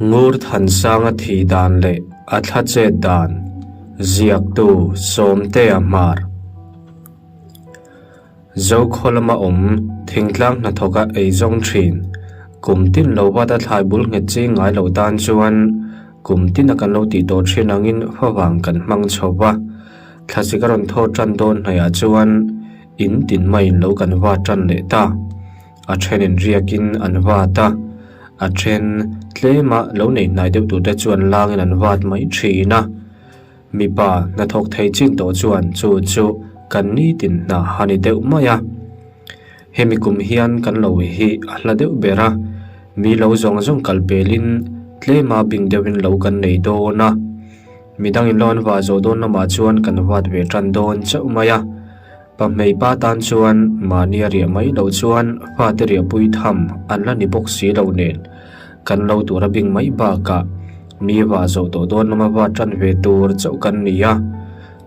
Ngur Thansanga thih dan leh a thla chet dan, ziaktu Sawmtea Hmar. Zokhaw lama awm thingtlang hnathawka ei zawng thin, kum tin lo vat a thlai bul nghet chi ngai loh tan chuan kum tina kan lo tih tawh thin angin favang kan hmang chho va, thlasik a rawn thaw tan dawn hnaihah chuan in tin maiin lo kan va tan leh ta. A thenin riakin an vat a, a then tlema lo nei hnai deuh turte chuan langin an vat mai thin a. Mipa hnathawk thei chin tawh chuan chu chu kan nitin hna a ni deuh mai a. Hemi kum hian kan lo hi a hla deuh ber a, mi lo zawng zawng kal pelin tlema bing deuhin lo kan nei dawn a. Midangin lo an vah zawh dawn lamah chuan kan vat ve tan dawn chauh mai a. Pahmei pa tan chuan mahni a riah mai loh chuan fate riahpui tham an la ni bawk si lo nen kan lo tur a bing mai bakah mi vah zawh tawh dawn lama va tan ve tur chauh kan ni a.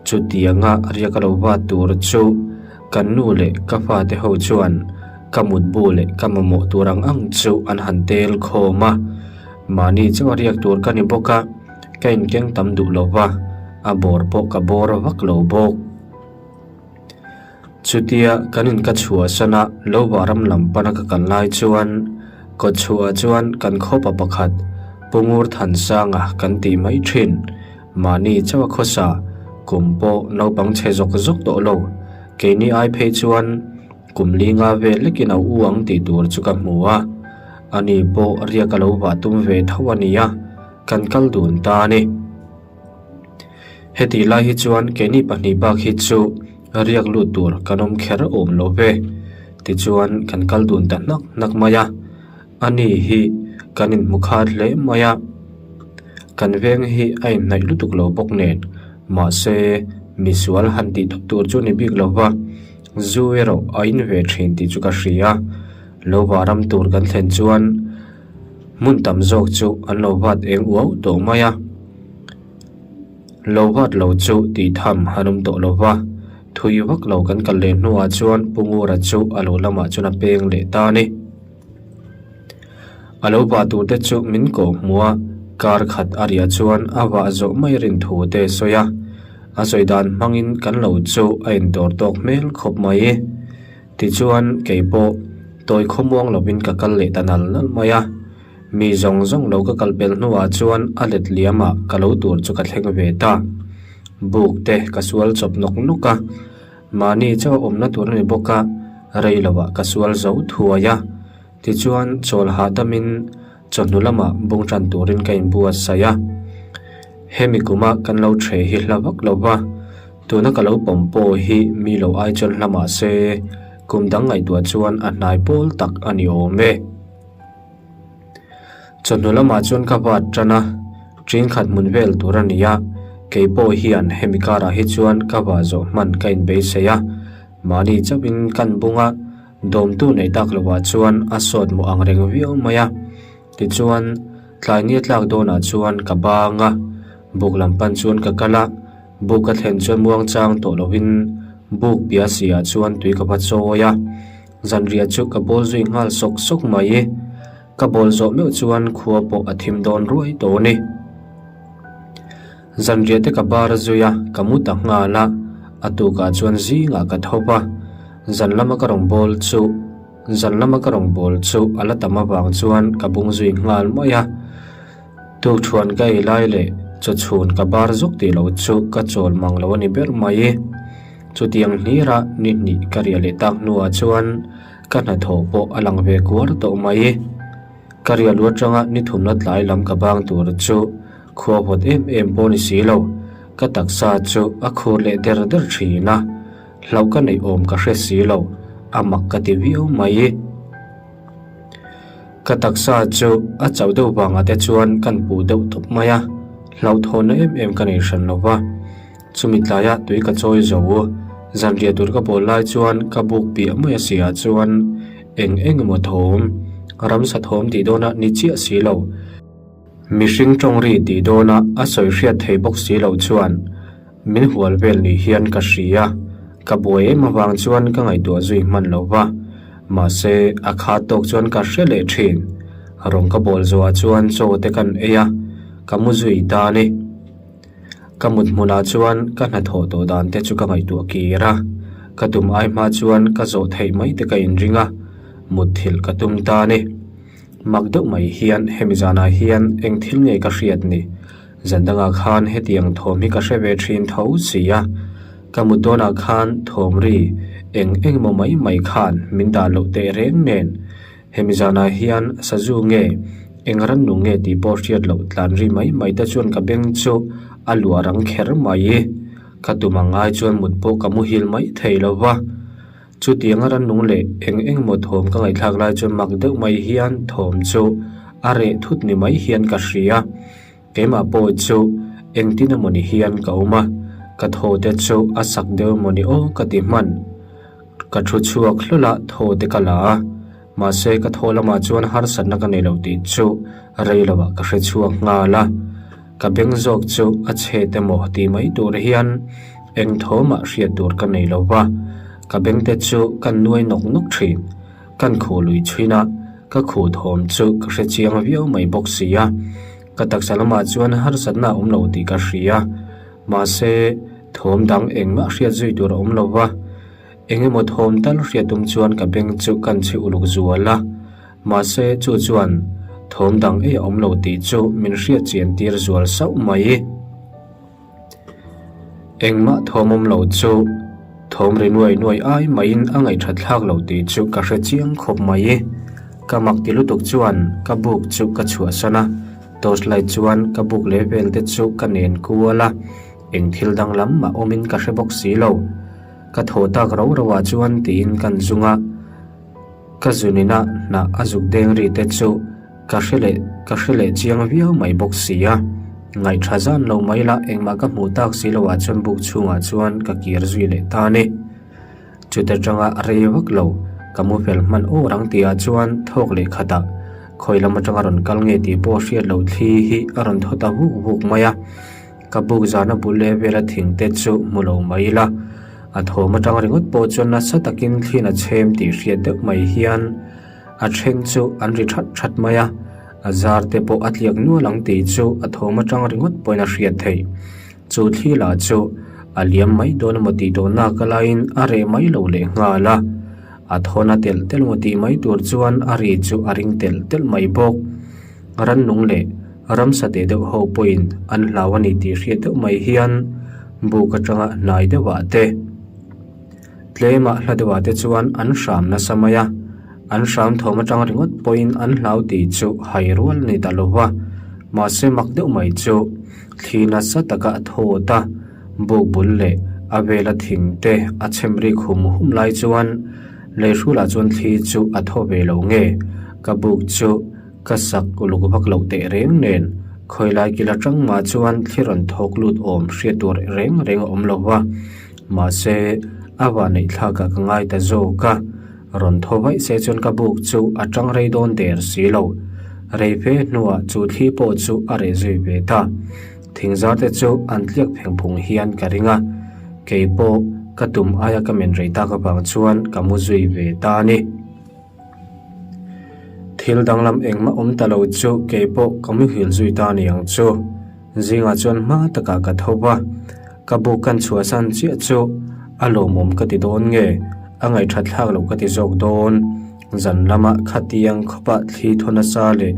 Chutianga riak a lo va tur chu kan nu leh ka fate ho chuan ka mutbu leh ka mamawh tur ang ang chu an han tel khawm a. Mahni chauh a riak tur ka ni bawk a, ka inkeng tam duh lo va, a bawr pawh ka bawr vak lo bawk. Chutia kan in ka chhuahsan a, lo vah ram lam pana ka kal lai chuan kawt chhuah chuan kan khawpa pakhat Pu Ngur Thansanga kan tih mai thin. Mahni chauh a khawsa, kum pawh naupang chhe zawk zawk tawh lo. Keini ai phei chuan kum li nga vel lekin a u ang tih tur chu ka hmu a, ani pawh riak a lo vah tum ve tho a nia, kan kal dun ta a ni. Heti lai hi chuan keini pahnih bak hi chu riak lut tur kan awm kher awm lo ve. Tichuan kan kal dun ta hnak hnak mai a, ani hi kan inhmu khat hle mai a. Kan veng hi a inhnaih lutuk lo bawk nen, mahse misual han tih tawp tur chu ni bik lo va, zu erawh a in ve thin tih chu ka hria. Lo vah ram tur kan thlen chuan hmun tam zawk chu an lo vat eng uau tawh mai a. Lo vat lo chu tih tham han awm tawh lo va, thui vak lo kan kal leh hnuah chuan Pu Ngura chu a lo lamah chuan a peng leh ta a ni. A lo vah tur te chu min kawh hmuh a, kar khat a riah chuan a vah zawh mai rin thu te sawi a, a sawi dan hmangin kan lo chu a indawr tawk hmel khawp mai. Tichuan kei pawh tawi khawmuang lovin ka kal leh ta nal nal mai a. Mi zawng zawng lo ka kal pel hnuah chuan a let liamah ka lo tur chu ka thleng ve ta. Buk te ka sual chawp nawk nawk a, mahni chauh a awmna tur a ni bawk a, rei lovah ka sual zo thuai a. Tichuan chawl hahdamin chawhnu lamah bung tan turin ka inbuatsaih a. Hemi kuma kan lo ṭhe hi hla vak lo va, tuna ka lo pawm pawh hi mi lo ai chuan hla mah se, kum dang ngaihtuah chuan a hnai pawl tak a ni awm e. Chawhnu lamah chuan ka vat tan a, ṭin khat hmun vel tur a ni a, kei pawh hian hemi karah hi chuan ka vah zawh hman ka inbeisei a, mahni chauhin kan bung a, dawmtu neih tak lovah chuan a sawt mawh ang reng viau mai a. Tichuan, tlai ni a tlak dawnah chuan ka bang a, buk lam pan chuan ka kal a, buk ka thlen chuan muangchang tawh lovin buk piah siah chuan tui ka va chawi a. Zanriah chu ka bawl zui nghal sawk sawk mai. Ka bawl zawh meuh chuan khua pawh a thim dawn ruai tawh a ni. Zanriah te ka bar zui a, ka mu ta nghal a, a tukah chuan zingah ka tho va. Zan lama ka rawn bawl chu zan lama ka rawn bawl chu a la tam avang chuan ka bung zui nghal mai a. Tukṭhuan ka ei lai leh chawchhun ka bar zuk tih loh chu ka chawl mang lo a ni ber mai. Chutiang hlira ni hnih ka riah leh tak hnuah chuan ka hnathawh pawh a lang ve kuar tawh mai. Ka riah lu atanga ni thumna tlai lam ka bang tur chu khua vawt em em pawh ni si lo, ka taksa chu a khur leh der der thin a, hlauh ka neih awm ka hre si lo, a mak ka ti viau mai. Ka taksa chu a chauh deuh vangah te chuan kan puh deuh tawp mai a, hlauhthawnna em em ka nei hran lo va. Chumi tlaia tui ka chawi zo u. Zanriah tur ka bawl lai chuan ka buk piah mai a si ah chuan eng eng emaw thawm, ramsa thawm tih dawna ni chiah si lo, mihring tawng ri tih dawna a sawi hriat thei bawk si loh chuan min hual vel ni hian ka hria. Ka buai em avang chuan ka ngaihtuah zui hman lo va, mahse a khat tawk chuan ka hre leh thin. Rawng ka bawl zawhah chuan chaw te kan ei a, ka mu zui ta a ni. Ka mut hmunah chuan ka hnathawh tawh dan te chu ka ngaihtuah kir a, ka tum ai hma chuan ka zawh theih mai te ka inring a, mutthilh ka tum ta a ni. Mak deuh mai hian hemi zanah hian eng thil nge ka hriat ni? Zan dangah khan hetiang thawm hi ka hre ve thin tho si a, ka mut dawnah khan thawm ri eng eng emaw mai mai khan min dah loh teh reng nen hemi zanah hian sazu nge eng rannung nge tih pawh hriat loh tlan ri mai mai te chuan ka beng chu a luah rang kher mai. Ka tum ang ai chuan mut pawh ka muhil mai thei lo va. Chutianga rannung leh eng eng maw thawm ka ngaihthlak lai chuan mak deuh mai hian thawm chu a reh thut ni mai hian ka hria. Keimah pawh chu engtin emawni hian ka awm a, ka thaw te chu a sak deuh emawni aw ka ti hman. Ka thu chhuak hlawl a, thaw te ka la a, mahse ka thaw lamah chuan harsatna ka nei lo tih chu rei lovah ka hre chhuak nghal a. Ka beng zawk chu a chhet emaw tih mai tur hian eng thawmah hriat tur ka nei lo va, ka beng te chu ka nuai nawk nawk thin. Kan khuh lui chhin a, ka khuh thawm chu ka hre chiang viau mai bawk si a. Ka taksa lamah chuan harsatna a awm lo tih ka hria, mahse thawm dang engmah hriat zui tur a awm lo va. Eng emaw thawm tal hriat tum chuan ka beng chu kan chhi uluk zual a. Mahse, chu chuan thawm dang ei a awm lo tih chu min hriat chian tir zual sauh mai. Engmah thawm awm lo chu thawm ri nuai nuai ai maiin a ngaihthat thlak lo tih chu ka hre chiang khawp mai. Ka mak ti lutuk chuan ka buk chu ka chhuahsan a, torch light chuan ka buk leh vel te chu ka nen kual a, eng thil danglam mah awmin ka hre bawk si lo. Ka thaw tak ro ro ah chuan tiin kan zung a. Ka zunina hnah a zuk deng ri te chu ka hre leh ka hre leh chiang viau mai bawk si a. Ngaihṭha zan lo mai la engmah ka hmuh tak si loah chuan buk chhungah chuan ka kir zui leh ta a ni. Chuta tanga rei vak lo ka mu fel hman awr ang tihah chuan thawk leh khatah khawi lam atanga rawn kal nge tih pawh hriat loh thli hi a rawn thaw ta vuk vuk mai a. Ka buk zana bul leh vela thing te chu hmu lo mai ila, a thawm atang ringawt pawh chuan nasa takin thlian a chhem tih hriat deuh mai hian a then chu an ri that that mai a, a zar te pawh a tliak nual ang tih chu a thawm atang ringawt pawhin a hriat theih. Chu thli lah chu a liam mai dawn emaw tih tawh nak a laiin a reh mai lo leh nghal a, a thawn a telh telh maw tih mai tur chuan a ri chu a ring telh telh mai bawk. Rannung leh ramsa teh deuh ho pawhin an hlau a ni tih hriat deuh mai hian buk atanga hnai deuhah te, tlemah hla deuhah te chuan an hram nasa mai a, an hram thawm atang ringawt pawhin an hlau tih chu hai rual a ni ta lo va, mahse mak deuh mai chu thli nasa taka a thawt a, buk bul leh a vela thing te a chhem rik hum hum lai chuan lei hrulah chuan thli chu a thaw ve lo nge ka buk chu. Ka sak uluk vak loh teh reng nen, khawilai kil atang mah chuan thli rawn thawk lut awm hriat tur reng reng a awm lo va, mahse a vanneih thlakah ka ngai ta zawk a, rawn thaw vaih se chuan ka buk chu a tang rei dawn der si lo. Rei fe hnuah chu thli pawh chu a reh zui ve ta. Thingzar te chu an tliak pheng phung hian ka ring a, kei pawh ka tum aia ka men rei tak avang chuan ka mu zui ve ta a ni. Thil danglam engmah awm ta lo chu kei pawh ka muhil zui ta ni ang chu. Zingah chuan hma takah ka tho va, ka buk kan chhuahsan chiah chu a lawmawm ka ti dawn nge, a ngaihthat thlak loh ka ti zawk dawn. Zan lama khatiang khawpah thli thaw nasa leh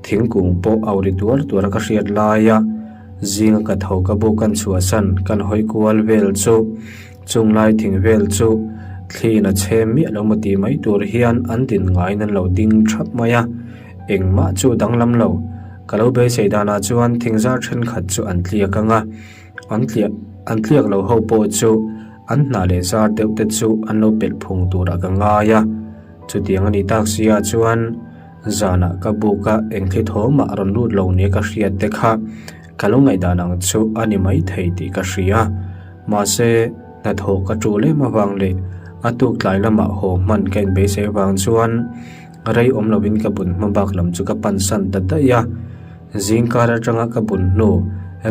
thingkung pawh au ri tuar tuar a ka hriat laia zinga ka tho ka buk kan chhuahsan kan hawi kual vel chu Chung lai thing vel chu thliin a chhem miah lo maw tih mai tur hian an din ngaiin an lo ding thap mai a, engmah chu danglam lo. Ka lo beisei danah chuan thingzar thenkhat chu an tliak ang a, an tliah an tliak lo ho pawh chu an hnah leh zar deuh te chu an lo pelh phung turah ka ngai a. Chutiang a nih tak si ah chuan zanah ka buk a eng thli thawmah rawn lut lo nia ka hriat te kha Ka lo ngaihdan ang chu a ni mai thei tih ka hria. Mahse, hnathawh ka tul em avang leh a tuk tlai lamah haw hman ka inbeisei avang chuan rei awm lovin ka bun hma bak lam chu ka pansan ta daih a. Zingkar atanga ka bun hnu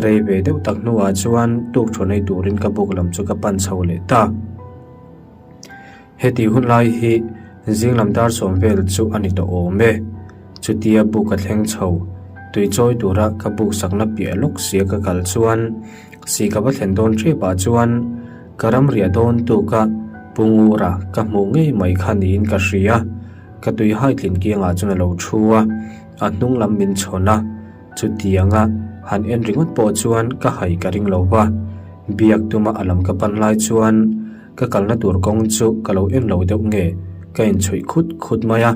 rei ve deuh tak hnuah chuan tuk thu nei turin ka buk lam chu ka pan chho leh ta. Heti hun lai hi zinglam dar sawm vel chu a ni tawh awm e. Chutia buk a thleng chho, tui chawi tura ka buk sakna piah lawk sia ka kal chuan si ka va thlen dawn ṭep ah chuan ka ram riah dawn tuka Pu Ngura ka hmuh ngei mai kha niin ka hria. Ka tui hai tlin kiangah chuan a lo thu a, a hnung lam min chhawn a, chutianga han en ringawt pawh chuan ka hai ka ring lo va. Biak tuma a lam ka pan lai chuan ka kalna tur kawng chu ka lo en lo deuh nge ka inchhuih khut khut mai a,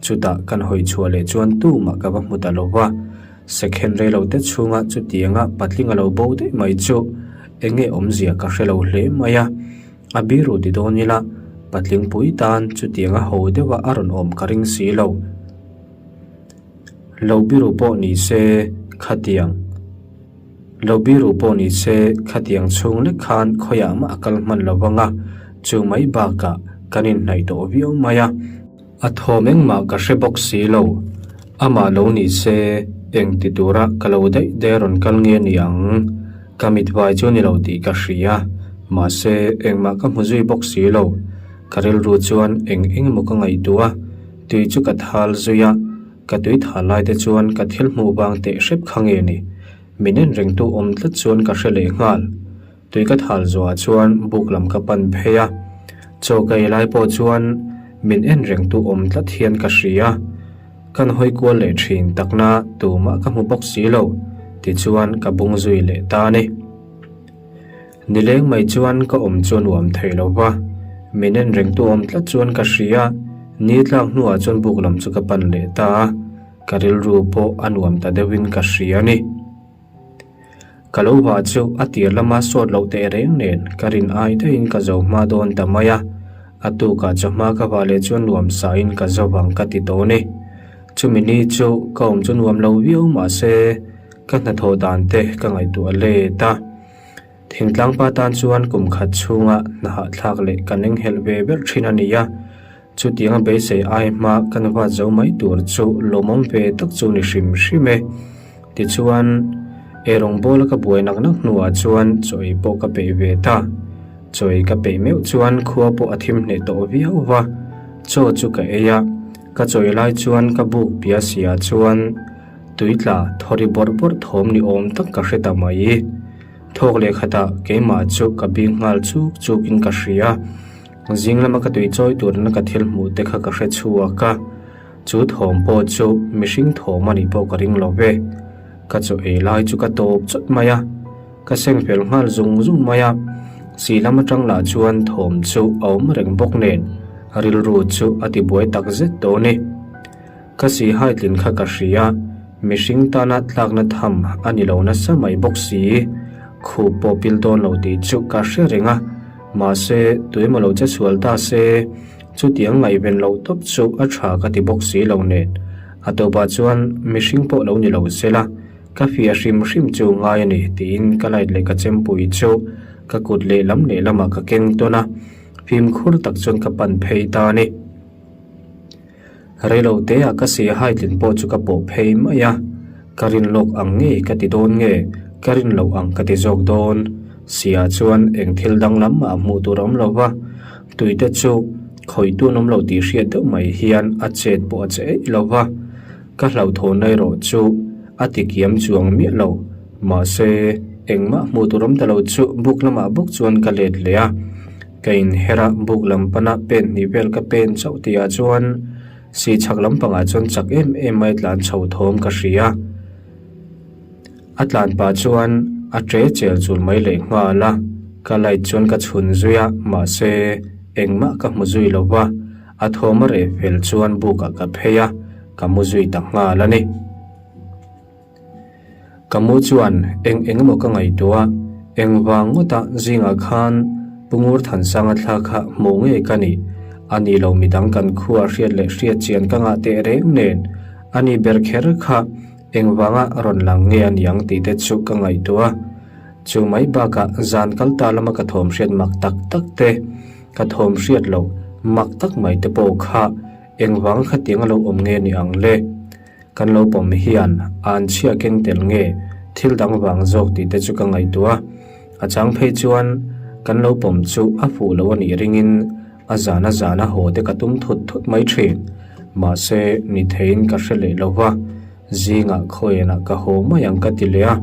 chutah kan hawi chhuah leh chuan tumah ka va hmu ta lo va. Second rei lo te chhunga chutianga patling a lo bo daih mai chu eng nge awmzia ka hre lo hle mai a. A biru ti dawn ila, patling pui tan chutianga ho deuha a rawn awm ka ring si lo. Lo biru pawh ni se khatiang Lo biru pawh ni se khatiang chhung lek khan khawiah mah a kal hman lo vang a, chu mai bakah kan inhnaih tawh viau mai a. A thawm engmah ka hre bawk si lo. Amah lo ni se eng ti tura ka lo daih daih a rawn kal nge ni ang? Ka mit vai chu ni lo tih ka hria, mahse engmah ka hmu zui bawk si lo. Ka rilru chuan eng eng emaw ka ngaihtuah a, tui chu ka thal zui a, ka tui thal lai te chuan ka thil hmuh vang teh hrep kha nge ni? Min en rengtu awm tlat chuan ka hre leh nghal. Tui ka thal zuah chuan buk lam ka pan phei a, chaw ka ei lai pawh chuan min en reng tu awm tlat hian ka hria. Kan hawi kual leh thin takna tumah ka hmu bawk si lo, tichuan ka bung zui leh ta a ni. Nileng mai chuan ka awm chu a nuam thei lo va, min en reng tu awm tlat chuan ka hria, ni tlak hnuah chuan buk lam chu ka pan leh ta a, ka rilru pawh a nuam ta deuhin ka hria a ni. Ka lo vah chu a tir lama sawt loh teh reng nen ka rin ai daihin ka zo hma dawn ta mai a, a tukah chawhma ka vah leh chuan nuam sahin ka zo vang ka ti tawh ni. Chumi ni chu ka awm chu nuam lo viau mahse ka hnathawh dan te ka ngaihtuah let a. Thingtlang pa tan chuan kum khat chhunga hna hahthlak leh kan enghelh ve ber thin a ni a, Chutianga beisei ai hma kan vat zo mai tur chu lawmawm ve tak chu ni hrim hrim e. Tichuan, ei rawngbawla ka buai nak nak hnuah chuan chaw ei pawh ka peih ve ta. Chaw ei ka peih meuh chuan khua pawh a thim hneh tawh viau va, chaw chu ka ei a, ka chaw ei lai chuan ka buk pia siah chuan tui tla thaw ri bawrh bawrh thawm ni awm tak ka hre ta mai. Thawk leh khatah keimah chu ka bing nghal chuk chukin ka hria. Zing lama ka tui chawi turna ka thil hmuh te kha ka hre chhuak a, chu thawm pawh chu mihring thawm a nih pawh ka ring lo ve. Ka chaw ei lai chu ka tawp chawt mai a, ka seng fel nghal zung zung mai a, si lam atang lah chuan thawm chu a awm reng bawk nen rilru chu a ti buai tak zet tawh a ni. Ka si hai tlin kha ka hria, mihring tana tlakna tham a ni lo nasa mai bawk si. Khup pawh pil dawn lo tih chu ka hre reng a, mahse tuemaw lo che sual ta se, chutiang ngaihven loh tawp chu a tha ka ti bawk si lo nen. A tawpah chuan mihring pawh lo ni lo sela, ka fiah hrim hrim chu ngai a ni tiin ka light leh ka chempui chu ka kut lehlam lehlamah ka keng tawn a, fimkhur tak chuan ka pan phei ta a ni. Reilo te ah ka si hai tlin pawh chu ka pawh phei mai a, ka rin lawk ang nge ka ti dawn nge ka rin loh ang ka ti zawk dawn. Si ah chuan eng thil danglam mah hmuh tur a awm lo va, tui te chu khawih tun awm lo tih hriat deuh mai hian a chet pawh a che eih lo va, ka hlauhthawn erawh chu a ti kiam chuang miah lo. Mahse engmah hmuh tur awm ta lo chu buk lamah bawk chuan ka let leh a. Ka inher a, buk lam pana pen hnih vel ka pen chauh tihah chuan si chhak lampangah chuan chak em em mai tlan chho thawm ka hria. A tlan pah chuan a ṭe chel chul mai leh nghal a, ka light chuan ka chhun zui a, mahse engmah ka hmu zui lo va, a thawm a reh fel chuan bukah ka phei a, ka mu zui ta nghal a ni. Ka mu chuan eng eng emaw ka ngaihtuah a, eng vang ngawta zingah khan Pu Ngurthansanga thla kha hmuh ngei ka ni. A ni lo midang kan khua hriat leh hriat chian ka ngah teh reng nen, a ni ber kher kha eng vanga rawn lang nge a niang tih te chu ka ngaihtuah a. Chu mai bakah zan kal ta lama ka thawm hriat mak tak tak te, ka thawm hriat loh mak tak mai te pawh kha eng vanga khatiang a lo awm nge ni ang le? Kan lo pawm hian an chhia keng tel nge thil dang vang zawk tih te chu ka ngaihtuah a, a chang phei chuan kan lo pawm chu a fuh lo a nih ringin a zan a zan a haw te ka tum thut thut mai thin. Mahse, ni theiin ka hre leh lo va, zingah khawianah ka haw mai ang ka ti leh a.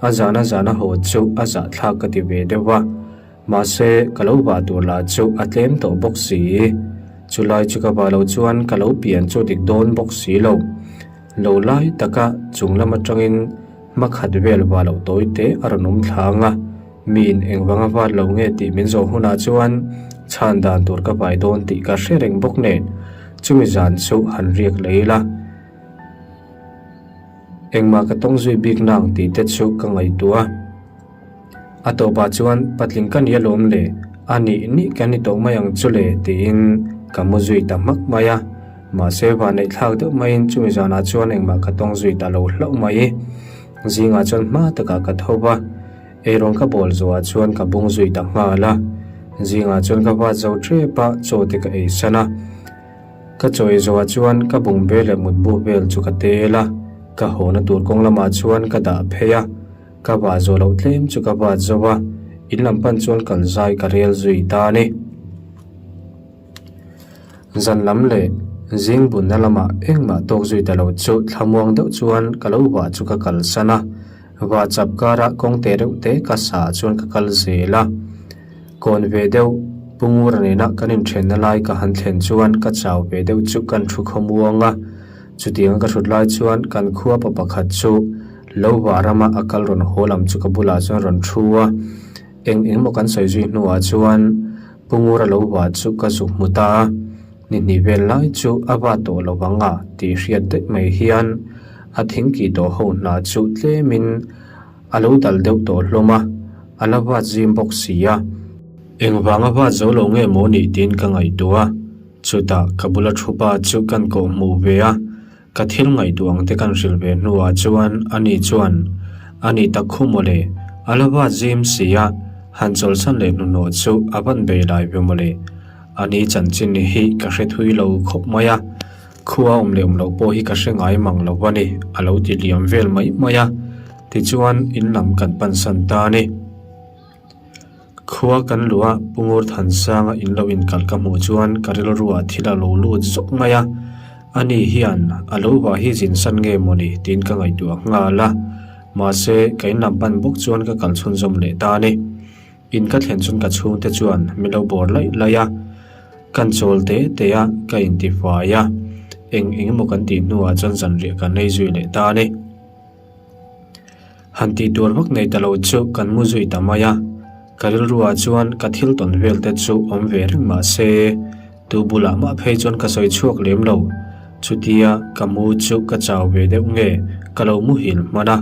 A zana zana haw chu a zahthlak ka ti ve deuh va. Mahse, ka lo vah tur lah chu a tlem tawh bawk si. Chulai chu ka vah loh chuan ka lo pian chu dik dawn bawk si lo. Lo lai taka chung lam atangin hma khat vel vah loh tawi te a rawn awm thlang a, miin engvanga vat lo nge tih min zawh hunah chuan chhan dan tur ka vai dawn tih ka hre reng bawk nen chumi zan chu han riak leh ila. Engmah ka tawng zui bik nang tih te chu ka ngaihtuah a. A tawpah chuan patling ka ni alawm le, a nih nih kan ni tawh mai ang chu le tiin ka mu zui ta hmak mai a. Mahse vanneih thlak deuh maiin chumi zanah chuan engmah ka tawng zui ta lo hlauh mai. Zingah chuan hma takah ka tho va, eirawng ka bawl zawhah chuan ka bung zui ta nghal a. Zingah chuan ka vat zo tep a, chaw te ka ei san a. Ka chawi zawhah chuan ka bung vel leh mutbu vel chu ka tel a, ka hawna tur kawng lamah chuan ka dah phei a. Ka vah zawh loh tlem chu ka vat zo a, in lam pan chuan kal zai ka rel zui ta a ni. Zan lam leh zing bunna lamah engmah tawk zui ta lo chu thlamuang deuh chuan ka lo vah chu ka kalsan a, vah chap karah kawng te reuh te ka sa chuan ka kal zel a. Kawn ve deuh Pu Ngura nena kan inthenna lai ka han thlen chuan ka chau ve deuh chu kan thu khawmuang a, chutianga ka thut lai chuan kan khua pa pakhat chu Lo vah rama a kal rawn haw lam chu ka bulah chuan rawn thu a, eng eng maw kan sawi zui hnuah chuan Pu Ngura lo vah chu ka zuk hmu ta a, ni hnih vel lai chu a va tawh lo vang a tih hriat daih mai hian a thingkih tawh ho hna chu tlemin a lo dal deuh tawh hlawm a, a la vat zim bawk si a. Engvanga vat zo lo nge maw nih tiin ka ngaihtuah a, chutah ka bula thu pa chu kan kawh hmuh ve a, Ka thil ngaihtuah ang te kan hrilh ve hnuah chuan ani chuan, A ni tak khu mawle, a la vat zim si a, han chawlhsan leh hnuhnawh chu a van bei lai ve mawle. Ani chanchin hi ka hre thui lo khawp mai a, khua awm leh awm loh pawh hi ka hre ngai mang lo a ni, a lo ti liam vel mai mai a. Tichuan in lam kan pansan ta a ni. Khua kan luh a, Pu Ngur Thansanga in lo inkalh ka hmuh chuan ka rilruah thil a lo lut zawk mai a, ani hian a lo vah hi zin san nge mawni tiin ka ngaihtuah nghal a, mahse ka in lam pan bawk chuan ka kal chhunzawm leh ta a ni. In ka thlen chuan ka chhungte chuan min lo bawr laih laih a, kan chawl te te a, ka intifai a, eng eng emaw kan tih hnuah chuan zanriah kan ei zui leh ta a ni. Han tih tur vak nei ta lo chu kan mu zui ta mai a, ka rilruah chuan ka thil tawn vel te chu awm ve reng mah se, tu bulah mah phei chuan ka sawi chhuak lem lo. Chutia ka mu chu ka chau ve deuh nge ka lo muhil hman a,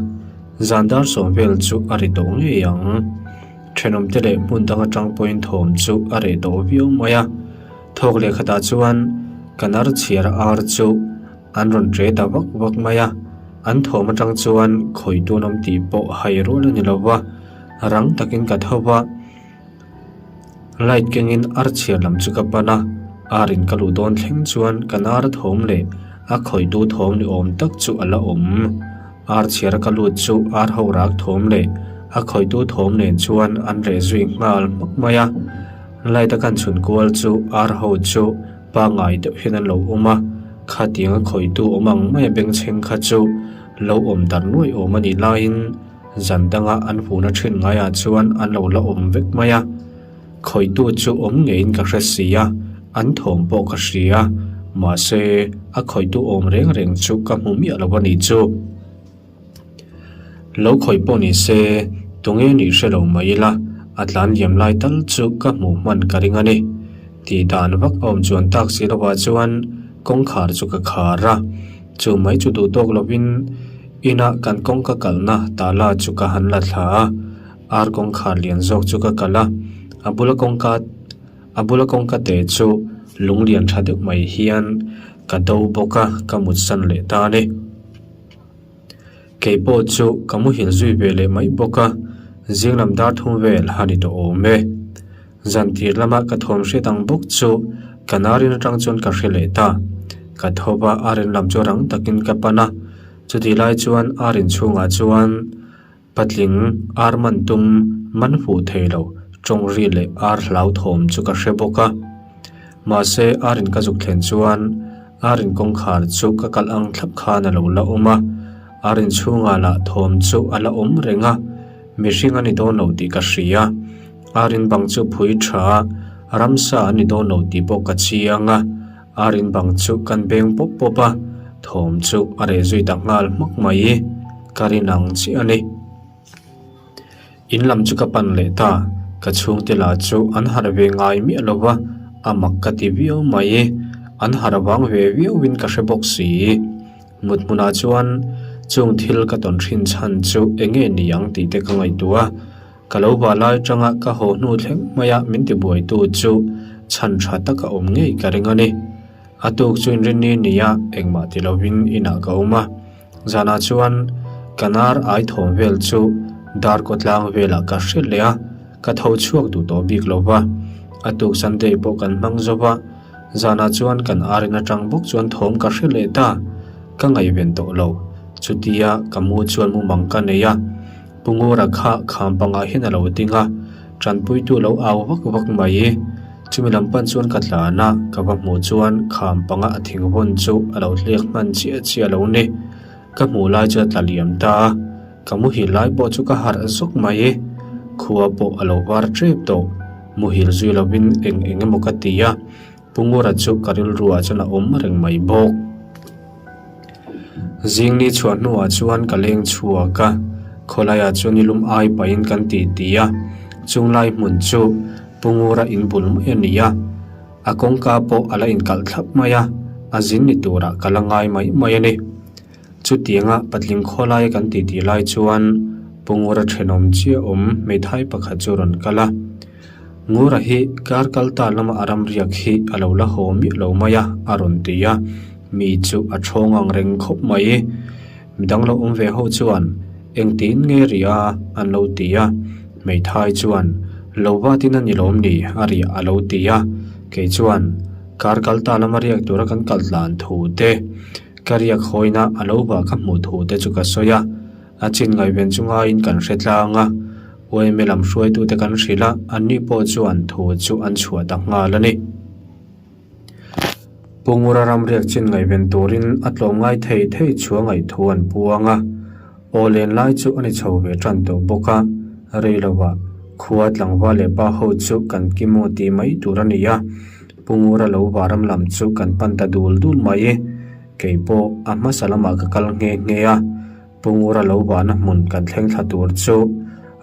zan dar sawm vel chu a ri tawh ngei ang. Thenawmte leh hmun dang atang pawhin thawm chu a reh tawh viau mai a, thawk leh khatah chuan ka nar chhiar ar chu An rawn ṭe ta vak vak mai a, an thawm aṭang chuan khawi tun awm tih pawh hai rual a ni lo va, rang takin ka tho va. Light kengin ar chhiar lam chu ka pan a, ar in ka luh dawn thleng chuan ka nar thawm leh a khawitu thawm ni awm tak chu a la awm. Ar chhiar a ka lut chu ar ho rak thawm leh a khawitu thawm nen chuan an reh zui nghal hmak mai a, light a kan chhun kual chu ar ho chu Pangngai deuh hian an lo awm a, khatianga khawitu awm ang maia bengchheng kha chu lo awm dar nuaih awm a nih laiin zan danga an hmuhna thin ngaiah chuan an lo la awm vek mai a. Khawitu chu awm ngeiin ka hre si a, an thawm pawh ka hria, mahse a khawitu awm reng reng chu ka hmu miah lo a nih chu. Lo khawih pawh ni se, tunge nih hre lo mai ila, a tlan liam lai tal chu ka hmuh hman ka ring a ni. Tih dan vak a awm chuan tak si lovah chuan kawngkhar chu ka khar a, chu mai chu duh tawk lovin inah kan kawngka kalhna tala chu ka han la thla a, ar kawngkhar lian zawk chu ka kalh a, a bula kawngka a bula kawngka te chu lung lian tha deuh mai hian ka do bawk a, ka mutsan leh ta a ni. Kei pawh chu ka muhil zui ve leh mai bawk a, zing lam dar thum vel a ni tawh awm e. Zan tir lama ka thawm hriat ang bawk chu ka narin atang chuan ka hre leh ta. Ka tho va a rin lam chu rang takin ka pan a, chutih lai chuan a rin chhungah chuan patling ar man tum man fuh thei lo tawng ri leh ar hlau thawm chu ka hre bawk a. Mahse a rin ka zuk thlen chuan. Ar in kawngkhar chu ka kalh ang thlap khan a lo la awm a, ar in chhungah lah thawm chu a la awm reng a, mihring a ni dawn lo tih ka hria. Ar in bang chu phui tha a, ramsa a ni dawn lo tih pawh ka chiang a, ar in bang chu kan beng pawp pawp a, thawm chu a reh zui ta nghal hmak mai. Ka rin ang chiah a ni. In lam chu ka pan leh ta, ka chhungte lah chu an harh ve ngai miah lo va, a mak ka ti viau mai. An harh vang ve viauin ka hre bawk si. Mut hmunah chuan chung thil ka tawn thin chhan chu eng nge ni ang tih te ka ngaihtuah a, ka lo va lai tanga ka haw hnu thleng maia min tibuaitu chu chhan tha taka awm ngei ka ring a ni. A tuk chu inrinni nia engmah ti lovin inah ka awm a. Zanah chuan ka nar ai thawm vel chu dar kaw tlang velah ka hrilh leh a, ka tho chhuak duh tawh bik lo va. A tuk Sunday pawh kan hmang zo va, zanah chuan kan ar in atang bawk chuan thawm ka hrilh leh ta. Ka ngaihven tawh lo. Chutia ka mu chuan mumang ka nei a, Pu Ngura kha kham pangah hian a lo ding a, tanpuitu lo au vak vak mai. Chumi lam pan chuan ka tlan a, ka va hmuh chuan kham panga a thing vawn chu a lo hliak hman chiah chiah lo ni. Ka hmuh lai chu a tla liam ta a, ka muhil lai pawh chu ka harh zawk mai. Khua pawh a lo var tep tawh, muhil zui lovin eng eng emaw ka ti a, Pu Ngura chu ka rilru ah chuan a awm reng mai bawk. Zing ni chhuah hnuah chuan ka leng chhuak a, khawlaiah chuan i lum ai pahin kan ti ti a, chunglai hmun chu Pu Ngura in bul mai a ni a, a kawngka pawh a la inkalh thlap mai a, a zin ni turah ka la ngai mai mai a ni. Chutianga patling khawlaia kan ti ti lai chuan Pu Ngura thenawm chiah awm hmeithai pakhat chu rawn kal a, Ngura hi kar kal ta lama a ram riak hi a lo la haw miah lo mai a, a rawn ti a, mi chu a thawng ang reng khawp mai. Midang lo awm ve ho chuan engtin nge ria an lo ti a, hmeithai chuan lo vatin a ni lawm ni a riah a lo ti a, kei chuan kar kal ta lama riak tura kan kal tlan thu te, ka riak hawina a lo va ka hmuh thu te chu ka sawi a, a chin ngaihven chu ngaiin kan hre tlang a. Uaime lam hruaitute kan hrilh a, anni pawh chuan thu chu an chhuah ta nghal a ni. Pu Ngura ramriak chin ngaihven turin a tlawm ngai thei thei chhuah ngaih thu an puang a, aw len lai chu a ni chho ve tan tawh bawk a, rei lovah khua tlangval leh pa ho chu kan kim aw tih mai tur a ni a, Pu Ngura lo varam lam chu kan pan ta dul dul mai. Kei pawh a hmasa lamah ka kal nghe nghe a. Pu Ngura lo vahna hmun kan thleng thla tur chu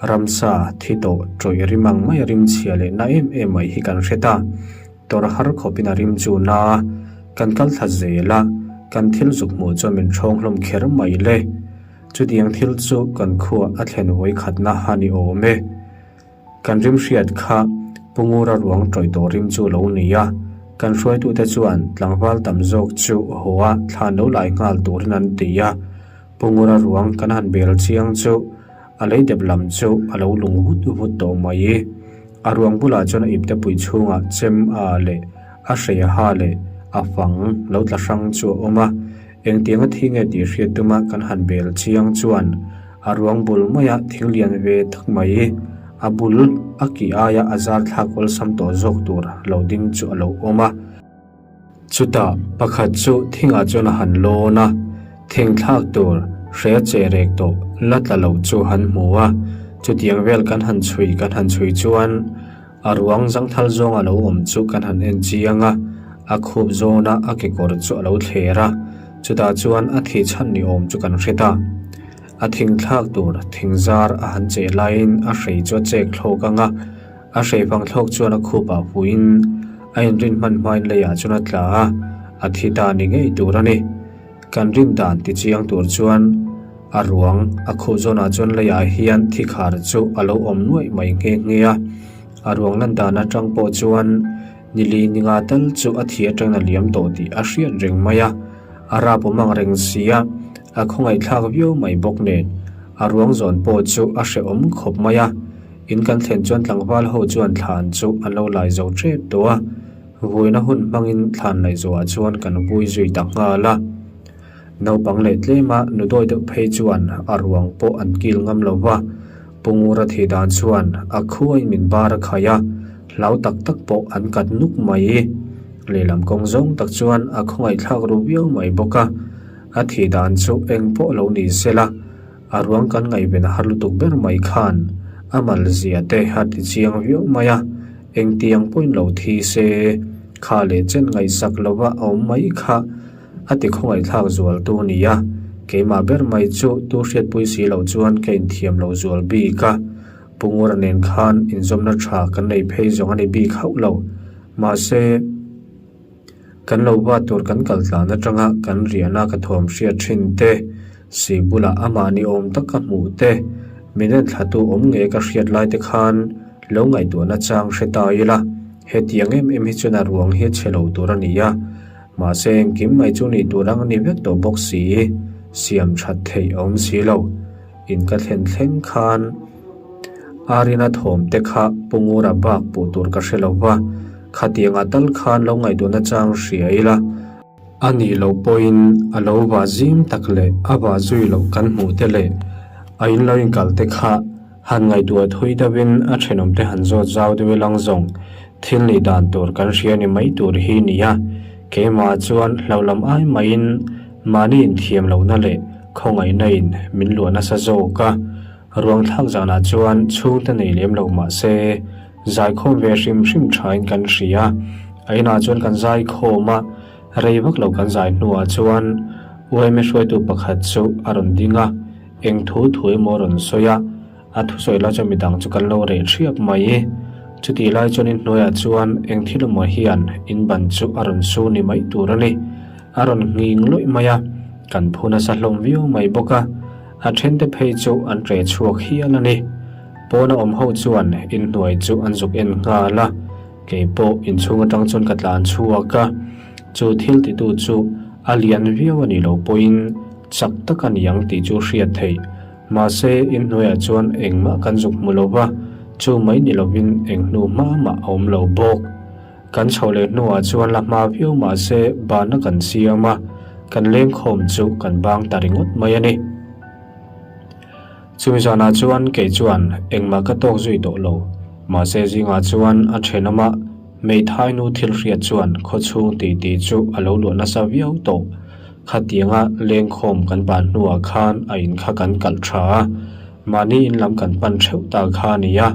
ramsa thi tawh tawih rim ang mai a rim chhia leh na em em mai hi kan hre ta. Tawrh har khawpin a rim chu na a, kan kal thla zel a, kan thil zuk hmuh chuan min ṭhawng hlawm kher mai le. Chutiang thil chu kan khuah a thlen vawi khatna a ni awm e. Kan rim hriat kha Pu Ngura ruang tawih tawh rim chu lo ni a, kan hruaitute chuan tlangval tam zawk chu haw a thlan lo lai nghal turin an ti a. Pu Ngura ruang kan han bel chiang chu a lei dep lam chu a lo lung vut vut tawh mai. A ruang bulah chuan a ipte pui chhungah chem a leh a hrei a ha leh a fang lo tla hrang chu a awm a. Engtianga thi nge tih hriat tuma kan han bel chiang chuan a ruang bul maia thing lian ve tak mai a bul a kih aia a zar thlak awlsam tawh zawk tur lo ding chu a lo awm a. Chutah pakhat chu thingah chuan a han lawn a, thing thlak tur hre che rek tawh la tla lo chu han hmu a, chutiang vel kan han chhui kan han chhui chuan A ruang zangthal zawng a lo awm chu kan han en chiang a, a khup zawna a kekawr chu a lo thler a, chutah chuan a thih chhan ni awm chu kan hre ta. A thing thlak tur thing zar a han cheh laiin a hrei chu a chek thlawk ang a, a hrei fang thlawk chuan a khupah fuiin a inrin hman hmain leiah chuan a tla a, a thi ta ni ngei tur a ni. Kan rin dan ti chiang tur chuan a ruang a khuh zawnah chuan leiah hian thi khar chu a lo awm nuaih mai nghe nghe a. A ruang lan dan atang pawh chuan nili ninga tal chu a thi atangin a liam tawh tih a hriat reng mai a. A rap awm ang reng si a, a khawngaihthlak viau mai bawk nen a ruang zawn pawh chu a hrehawm khawp mai a. In kan thlen chuan tlangval ho chuan thlan chu an lo lai zo tep tawh a. Vuina hun hmangin thlan laih zawhah chuan kan vui zui ta nghal a. Naupang leh tlema nu dawi deuh phei chuan a ruang pawh an kil ngam lo va, Pu Ngura thih dan chuan a khuain min bar a khai a, hlau tak tak pawh an kat nuk mai. Lehlam kawng zawng tak chuan a khawngaihthlak ru viau mai bawk a, a thih dan chu eng pawh lo ni sela, a ruang kan ngaihven a har lutuk ber mai khan a mal zia te a ti chiang viau mai a, engtiang pawhin lo thi se, kha leh chen ngaihsak lova a awm mai kha a ti khawngaihthlak zual tu a ni a, keimah ber mai chu tu hriatpui si loh chuan ka inthiam lo zual bik a. Pu Ngura nen khan inzawmna tha kan nei phei zawng a ni bik hauh lo. Mahse, kan lo va tur kan kal tlan atanga kan riahna ka thuam hriat thin te, si bulah amah ni awm tak ka hmuh te, min en thlatu awm nge ka hriat lai te khan lo ngaihtuahna chang hre ta ila, hetiang em em hi chuan a ruang hi a chhe lo tur a ni a. Mahse, engkim mai chu nih tur ang a ni vek tawh bawk si, siam that theih a awm si lo. In ka thlen thleng khan Arina thawm te kha Pu Ngura bak puh tur ka hre lo va, khatiangah tal khan lo ngaihtuahna chang hria ila, a nih loh pawhin a lo vah zim tak leh a vah zui loh kan hmuh te leh a in lo inkal te kha han ngaihtuah thui deuhin a thenawm te han zawt zau deuh ilang zawng thil nih dan tur kan hria ni mai tur hi nia, keimah chuan hlauhlam ai maiin mahni inthiam lohna leh Khawngaihna in min luah nasa zawk a, ruang thlak zanah chuan chhungte nei lem lo mah se zaikhawm ve hrim hrim thain kan hria. A inah chuan kan zaikhawm a, rei vak lo kan zai hnuah chuan UMA hruaitu pakhat chu a rawn ding a, eng thu thu emaw a rawn sawi a, a thusawi lai chuan midang chu kan lo reh thiap mai. Chutih lai chuan inhnuaiah chuan eng thil emaw hian in ban chu a rawn su ni mai tur a ni. A rawn nghing luih mai a, kan phu nasa hlawm viau mai bawk a, a thente phei chu an ṭe chhuak hial a ni. Pawna awm ho chuan inhnuai chu an zuk en nghal a, kei pawh inchhung atang chuan ka tlan chhuak a, chu thil titu chu a lian viau a nih loh pawhin chak tak a ni ang tih chu hriat theih. Mahse, inhnuaiah chuan engmah kan zuk hmu lo va, chu mai ni lovin eng hnu hma mah a awm lo bawk. Kan chhoh leh hnuah chuan la hma viau mahse bahna kan siam a, kan lengkhawm chu kan bang ta ringawt mai a ni. Chumi zanah chuan kei chuan engmah ka tawk zui tawh lo, mahse zingah chuan a thenawmah Meithai nu thil hriat chuan khawchhung titi chu a lo luah nasa viau tawh. Khatianga lengkhawm kan ban hnuah khan a in kha kan kalh tha a, mahni in lam kan pan theuh ta kha a ni a.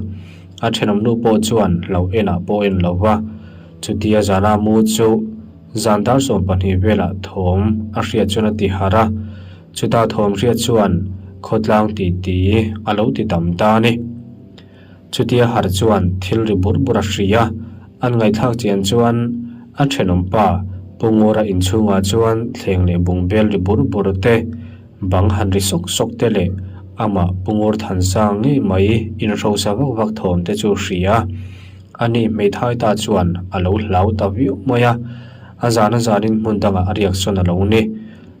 A thenawm nu pawh chuan lo enah pawh en lo va, chutia zana mu chu zan dar 20 velah thawm a hriat chuan a ti harh a, chuta thawm hriat chuan khawtlang titi a lo ti tam ta a ni. Chutia harh chuan thil ri bur bur a hria, an ngaihthlak chian chuan a thenawm pa Pu Ngura inchhungah chuan thleng leh bungbel ri bur bur te, Bang han ri sawk sawk te leh amah Pu Ngur Thansang ngei mai inhrosa vak vak thawm te chu hria. Ani hmeithai ta chuan a lo hlau ta viau mai a, a zan a zanin hmun dangah a riak sawn a lo ni.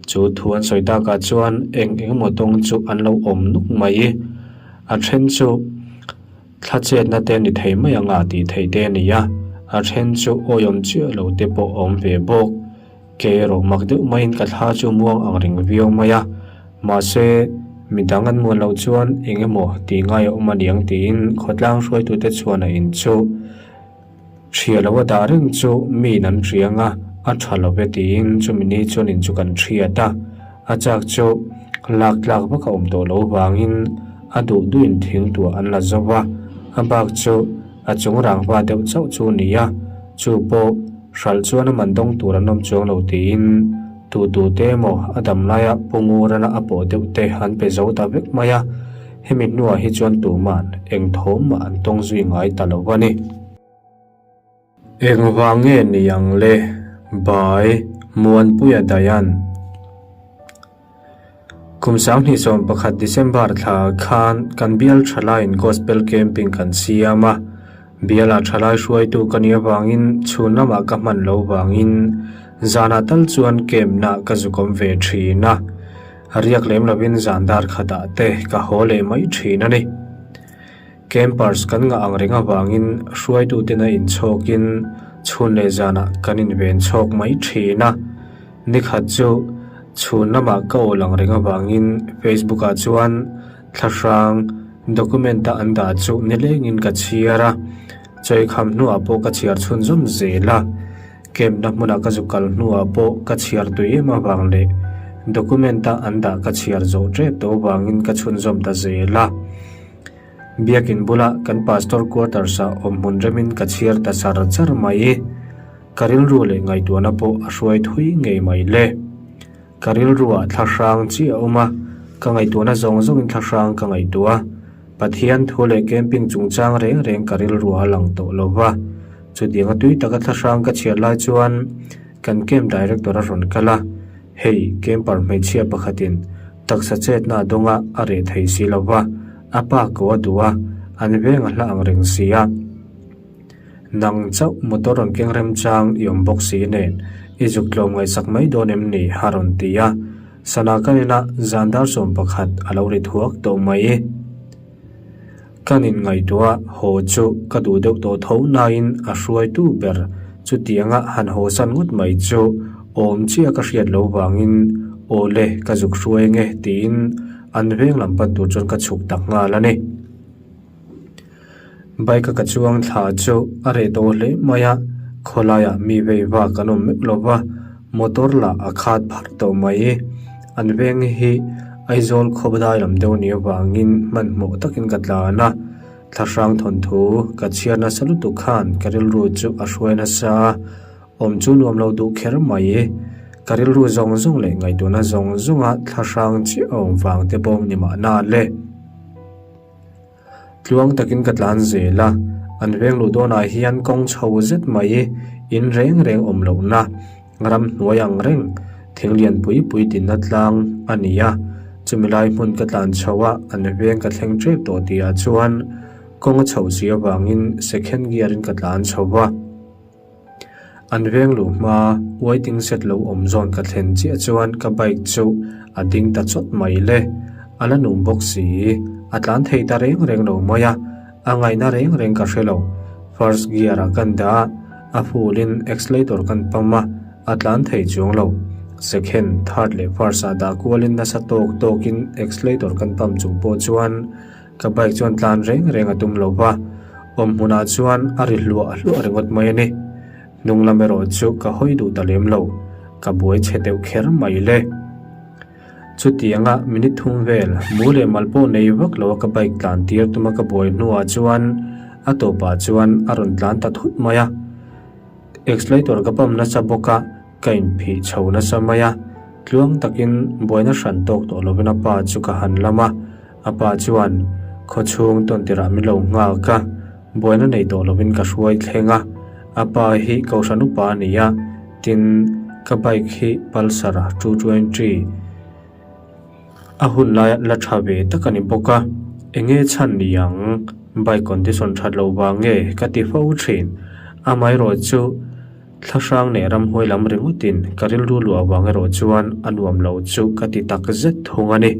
Chu thu an sawi takah chuan eng eng emaw tawng chu an lo awm nuk mai. A then chu thla chetna te ni thei mai anga tih theih te a ni a, a then chu awiawm chiah lo te pawh a awm ve bawk. Ke erawh mak deuh maiin ka thla chu muang ang ring viau mai a, mahse midang an muan loh chuan eng emaw tih ngai a awm a niang tiin khawtlang hruaitute chuan a in chu ṭhia lo a dah reng chu miin an riang a, a ṭha lo ve tiin chumi ni chuan in chu kan ṭhiat a, a chak chu lak tlak vak a awm tawh lo vangin a duh duhin thing tuah an la zo va, a bak chu a chung rangva deuh chauh chu a ni a, chu pawh. Hralh chuan a man dawng tur an awm chuang lo tiin tu tu te emaw a dam laia Pu Ngurana a pawh deuh te an pe zo ta vek mai a, hemi hnuah hi chuan tuman eng thawm mah an tawng zui ngai ta lo a ni. Engvang nge ni ang le? Bai Muanpuia Dayan. Kum 2011 December thla khan kan bial thalaiin Gospel Camping kan siam a, bialah thalai hruaitu ka nih avangin chhun lamah ka hman lo vangin zanah tal chuan camp nah ka zukawm ve thin a, riak lem lovin zan dar khatah te ka haw leh mai thin a ni. Campers kan ngah ang reng avangin hruaituten a inchhawkin chhun leh zanah kan inven chhawk mai thin a. Nikhat chu chhun lamah ka aw lang reng avangin Facebook ah chuan thlahrang document a an dah chu nilengin ka chhiar a, chawikham hnuah pawh ka chhiar chhunzawm zel a. Camp na hmuna ka zu kal hnuah pawh ka chhiar tui em avang leh document a an dah ka chhiar zawh tep tawh avangin ka chhunzawm ta zel a. Biakin bula kan pastor quarters ah awm hmun remin ka chhiar ta char char mai. Ka rilru leh ngaihtuahna pawh a hruai thui ngei mai le. Ka rilruah thlahrang chi a awm a, ka ngaihtuahna zawng zawngin thlahrang ka ngaihtuah a. Pathian thu leh camping chungchang reng reng ka rilruah a lang tawh lo va. Chutianga tui taka thlahrang ka chhiar lai chuan kan camp director a rawn kal a, Hei, camper hmeichhia pakhatin taksa chetna a dawnga a reh thei si lo va, a pa ko a duh a, an veng a hla ang reng si a. Nang chauh motor rawn keng remchang i awm bawk si nen, i zuk tlawm ngaihsak mai dawn em ni? a rawn ti a. Sana kan ina zan dar 11 a lo ri thuak tawh mai. Kan inngaihtuah haw chu ka duh deuh tawh tho nain a hruaitu ber chutianga han hawsan ngawt mai chu awm chiah ka hriat lo vangin aw le ka zuk hruai nge tiin an veng lam pan tur chuan ka chhuk tak nghal a ni. Bike a ka chuang thla chu a reh tawh hle mai a, khawlaiah mi vei vak an awm meuh lo va, motor lah a khat pharh tawh mai. An veng hi Aizawl khawpdai lam deuh nih avangin hmanhmawh takin ka tlan a, thlahrang thawnthu ka chhiar nasa lutuk khan ka rilru chu a hruai nasa a, awm chu nuam lo duh kher mai. Ka rilru zawng zawng leh ngaihtuahna zawng zawnga thlahrang chiah a awm vang te pawh ni mahna le. Tluang takin ka tlan zel a, an veng luh dawnah hian kawng chho zet mai in reng reng awm lohna ram hnuai ang reng thing lian pui pui dinna tlang a ni a. Chumi lai hmun ka tlan chho a, an veng ka thleng tep tawh tihah chuan kawng a chhoh si avangin second gear in ka tlan chho va. An veng luh hma waiting shed lo awm zawn ka thlen chiah chuan ka bike chu a ding ta chawt mai le. A la nung bawk si, a tlan thei ta reng reng lo mai a, a ngaihna reng reng ka hre lo. First gear ah kan dah a, a full in accelerator kan pump a, a tlan thei chuang lo. Second, third leh first ah dah kual in nasa tawk tawk in accelerator kan pump chung pawh chuan Ka bike chuan tlan reng reng a tum lo va, awm hmunah chuan a ri hluah hluah ringawt mai a ni. Hnung lam erawh chu ka hawi duh ta lem lo, ka buai chhe deuh kher mai le. Chutianga minute thum vel mu leh mal pawh nei vak lo a ka bike tlan tir tuma ka buai hnuah chuan a tawpah chuan a rawn tlan ta thut mai a. Accelerator ka pump nasa bawk a, ka inphih chho nasa mai a, tluang takin buaina hran tawk tawh lovin a pa chu ka han lam a. A pa chuan khawchhung tawn tirah min lo nghak a, buaina nei tawh lovin ka hruai thleng a. A pa hi Kohhran upa a ni a, tin, ka bike hi Pulsar 220 a hun laia la tha ve tak a ni bawk a. Enge chhan ni ang? Bike condition that loh vang nge ka ti fo thin. Amaherawh chu thlahrang leh ramhuai lam ringawtin ka rilru luah vang erawh chuan a nuam lo chu ka ti tak zet thung a ni.